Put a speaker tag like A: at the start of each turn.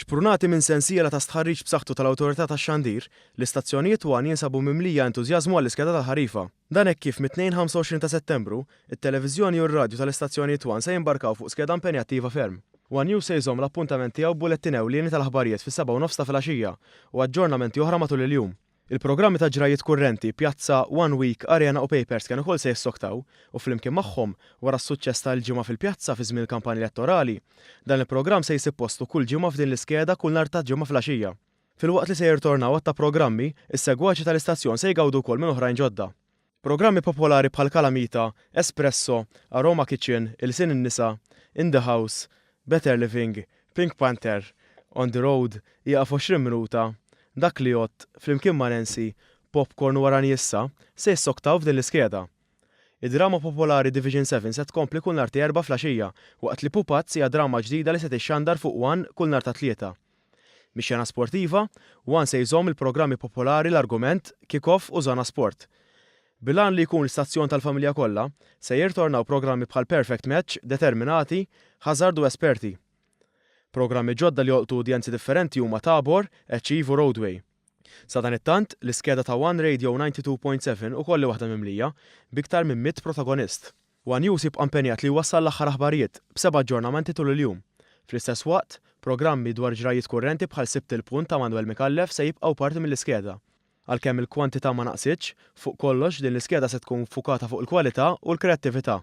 A: Xprunati minn sensiela ta' stħarriġ b'saħħtu tal-Awtorità tax-Xandir, l-istazzjonijiet one jinsabu mimlija entużjażmu għall-iskeda tal-ħarifa. Dan hekk kif mit-Tnejn 25 ta' Settembru, it-televiżjoni u r-radju tal-istazzjonijiet one se jimbarkaw fuq skeda impenjattiva ferm. One News se jżomm l-appuntament tiegħu b'bulettin ewlieni tal-aħbarijiet fis-sebgħa u nofs ta' filgħaxija u aġġornamenti oħra matul il-jum. Il-programmi ta' ġrajjiet kurrenti, Pjazza, One Week, Arena u Papers kien ukoll se jissoktaw u flimkien magħhom, wara s-suċċess ta' Il-Ġimgħa fil-Pjazza fi żmien il-kampanja elettorali, dan il-programm se jsib postu kull ġimgħa f'din l-iskeda kull nhar ta' Ġimgħa filgħaxija. Filwaqt li se jirtornaw għadd ta' programmi, is-segwaċi tal-istazzjon se jgawdu wkoll minn oħrajn ġodda. Programmi popolari bħal Kalamita, Espresso, Aroma Kitchen, Ilsien in-Nisa, In the House, Better Living, Pink Panther, On the Road, Ieqaf 20 Minuta, Dak li Jgħodd, Flimkien ma' Nancy, Popcorn u Arani Issa, se jissoktaw f'din l-iskeda. Id-drama popolari Division 7 se tkompli kull nhar ta' Erbgħa fl-għaxija, waqt li Pupazz hija drama ġdida li se tixxandar fuq One kull nhar ta' Tlieta. Mix-xena sportiva, One se jżomm il-programmi popolari L-Argument, Kick Off u Zona Sport. Bil-għan li jkun l-istazzjon tal-familja kollha, se jirtornaw programmi bħal Perfect Match, Determinati, Hazard u Esperti. Programmi ġodda li jolqtu udjenzi differenti huma Tabor, Achieve u Roadway. Sadanittant, l-iskeda ta' One Radio 92.7 ukoll hi waħda mimlija, b'iktar minn 100 protagonist. One News jibqa' impenjat li jwassal l-aħħar aħbarijiet, b'seba' aġġornamenti tul il-jum. Fl-istess waqt, programmi dwar ġrajjiet kurrenti bħal Sibt il-Punt ta' Manuel Micallef se jibqgħu parti mill-iskeda. Għalkemm il-kwantità ma naqsitx, fuq kollox din l-iskeda se tkun ffukata fuq il-kwalità u l-kreattività.